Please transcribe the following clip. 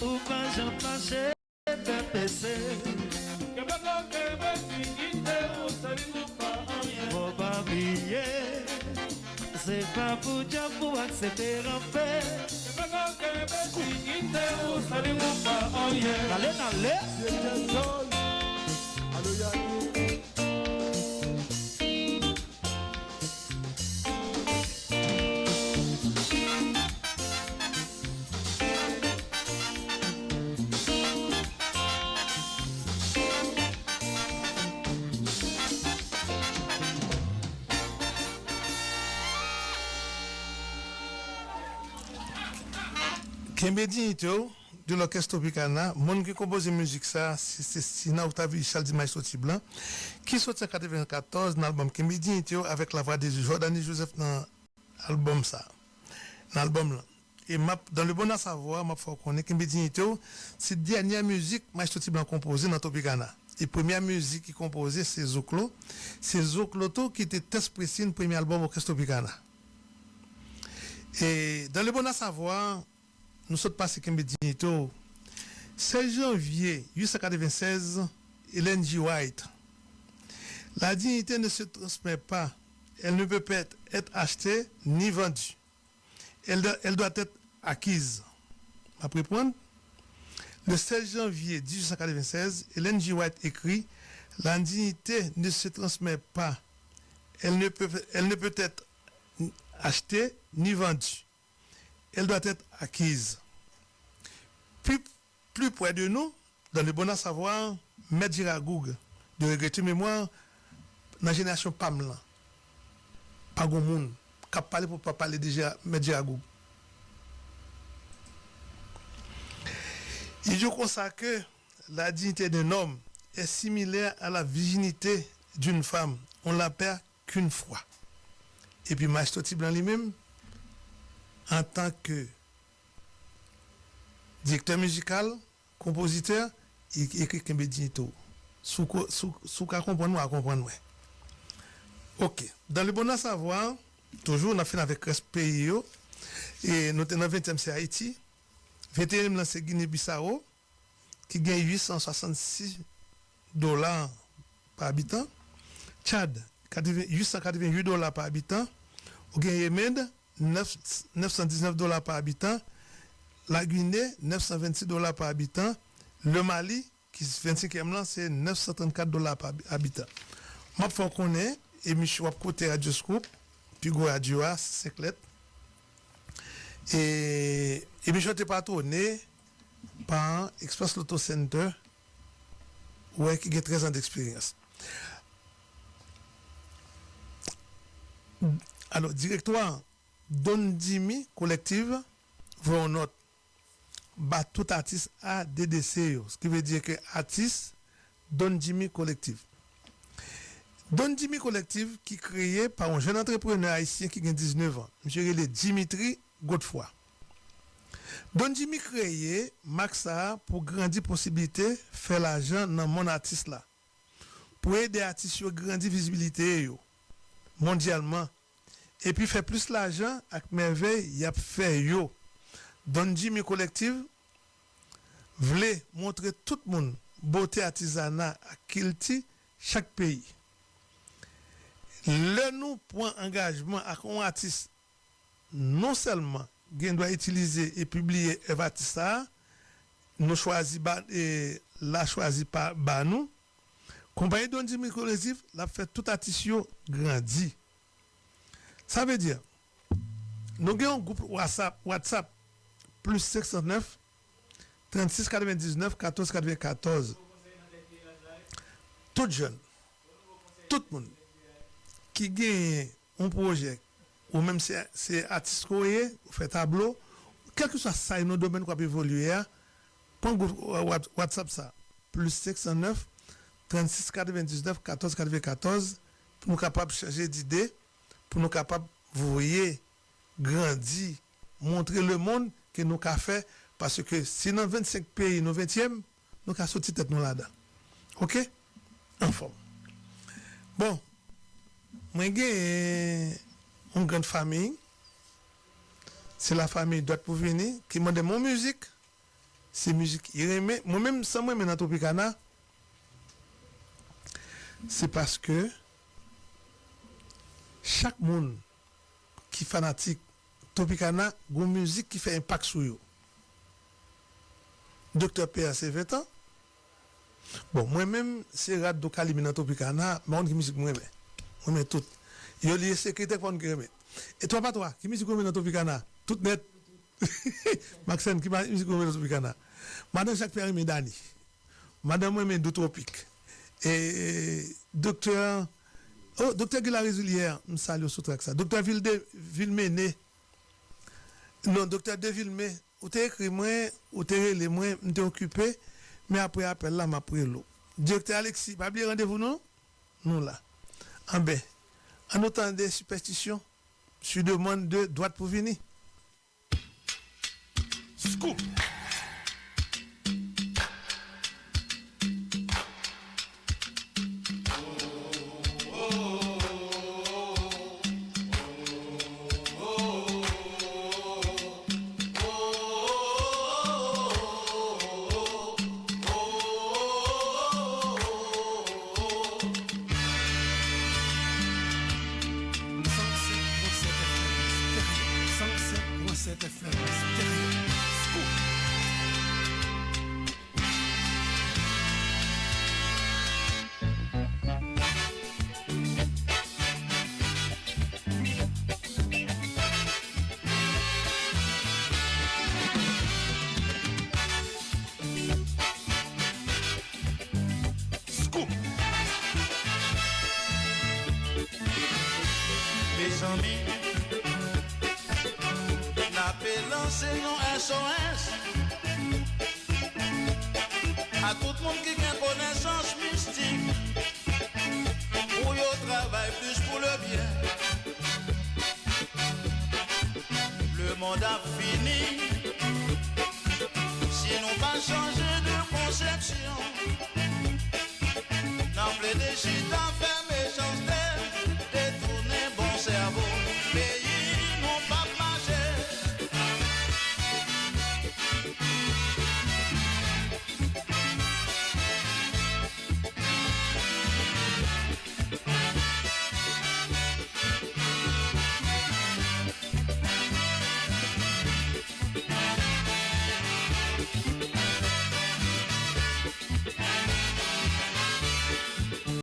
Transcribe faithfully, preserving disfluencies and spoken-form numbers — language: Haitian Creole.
Ou pa janm mache, pèpese. Kenbe dlo, kenbe diyite w, se li nou pa anyen. Fò pa bliye, se pa pou djab ou aksepte ranpe. Kenbe dlo, kenbe diyite w, se li nou pa anyen. N ale, n ale. Sye Jason, alo Yannick. Kenbe diyite w. De Lòkès Tropicana, moun ki konpoze mizik sa, se, se Sina Octavie Richard di Maestro Ti Blan, ki soti an katrevenkatòz nan albòm Kenbe Diyite w avèk lavwa de Jordany Joseph nan albòm sa, nan albòm lan. E m ap, dans le bon à savoir, m ap fè w konnen Kenbe Diyite w, se dènyè mizik Maestro Ti Blan konpoze nan Tropicana. E premyè mizik ki konpoze se Zoklo. Se Zoklo tou ki te tèt presin premye albòm Òkès Tropicana. E dans le bon à savoir, nou sot pase Kenbe Diyite w. Sèz janvye uit san katreven sèz, Ellen G. White. La dignité ne se transmet pas, elle ne peut être, être achetée ni vendue. Elle, do- elle doit être acquise. M ap reprann. Le seize janvier dix-huit cent quatre-vingt-seize, Ellen G. White écrit, la dignité ne se transmet pas, elle ne peut, elle ne peut être achetée ni vendue. Elle doit être acquise. Plus, plus près de nous, dans le bon à savoir, Mèt Jera Goug, de regretter mémoire, nan jenerasyon pa m lan, pa gon moun k ap pale pou pa pale de Jera, Mèt Jera Goug. Il dit comme ça que la dignité d'un homme est similaire à la virginité d'une femme. On la perd qu'une fois. Epi Maestro Ti Blan li menm, antanke direktè mizikal, konpozitè, li ekri Kenbe Diyite w. Si w ko- si w- si w ka konprann mwen, w a konprann mwen. Ok. Dans le bon à savoir, toujou, n ap fini avèk rès peyi yo. E nou te nan ventyèm, se Ayiti. Venteyenyèm lan, se Gine Bisawo, ki gen uit san swasannsis dola pa abitan. Tchad, katreven, uit san katreven uit dola pa abitan. Ou gen Yemèn, nèf, nèf san diznèf dola pa abitan. Lagine, nèf san vennsis dola pa abitan. Le Mali, ki vennsenkyèm lan, se nèf san trannkat dola pa abi- abitan. M ap fè w konnen, emisyon w ap koute Radyo Scoop, pi gwo radyo a, se senk lèt. E emisyon te patwone pa Express Lotto Center, wè ki gen trèz an deksperyans. Alò, direktwa Don Jimmy Collective voye yon nòt ba tout atis A D D C yo, ki vle di ke atis Don Jimmy Collective. Don Jimmy Collective ki kreye pa yon jèn antreprenè ayisyen ki gen diznèf an. Misye rele Dimitri Godefroy. Don Jimmy kreye mak sa a pou grandi posiblite fè lajan nan monn atis la, pou ede atis yo grandi vizibilite yo mondyalman, epi fè plis lajan ak mèvèy y ap fè yo. Don Jimmy Collective vle montre tout moun bote atizana ak kilti chak peyi. Lè nou pran angajman ak yon atis, non sèlman gen dwa itilize e pibliye èv atis sa a, nou chwazi ba, e, la chwazi pa ba nou, konpayi Don Jimmy Collective, l ap fè tout atis yo grandi. Sa vle di, nou gen yon gwoup WhatsApp, WhatsApp, plis senk san nèf, trannsis katrevendiznèf, katòz katrevenkatòz. Tout jèn, tout moun ki genyen yon pwojè, ou menm se, se atis ke w ye, ou fè tablo, kèlkeswa sa e nan domèn ke w ap evolye a, pran gwoup Wha-, WhatsApp sa, plis senk san nèf, trannsis katrevendiznèf, katòz katrevenkatòz, pou nou kapab chanje dide, pou nou kapab voye grandi, montre lemonn ke nou ka fè, paske si nan vennsenk peyi nou ventyèm, nou ka soti tèt nou ladan. Oke? Anfòm. Bon, mwen gen yon grann fanmi, se la fanmi Dwèt pou vini, ki mande m yon mizik, Se mizik li renmen. Mwen menm, sa m renmen nan Tropicana, se paske chak moun ki fanatik Tropicana, gon mizik ki fè enpak sou yo. Doktè P A se ven tan. Bon, mwen menm, se rad do Kalimi nan Tropicana, m pa konn ki mizik mwen renmen. Mwen renmen tout. Yo li e sekretè k pa konn ki renmen. E twa pa twa, ki mizik ou renmen nan Tropicana? Tout nèt. Maxène, ki ma- mizik ou renmen nan Tropicana? Madan Jak fè renmen Dani. Madan mwen renmen Dou Tropik. E doktè, oh, doktè Guy Larizulière, m salye w sou trak sa. Doktè Vilde, Vilmene, non, doktè De Vilme, ou te ekri mwen, ou te rele mwen, m te okipe, men apre apèl la, m ap rele w. Direktè Alexis, pa bliye randevou nou, nou la. Anben, ann nou tande Sipèstisyon, su demann de Dwat pou vini. Scoop. San senk pwen sèt F M Estéreo. San senk pwen sèt F M Estéreo. Scoop. Scoop. Mezanmi, n ape lanse yon S O S a tout moun ki gen konesans mistik, pou yo travay plis pou le byen. Lemonn ap fini si nou pa chanje de konsepsyon. N ap plede chita fè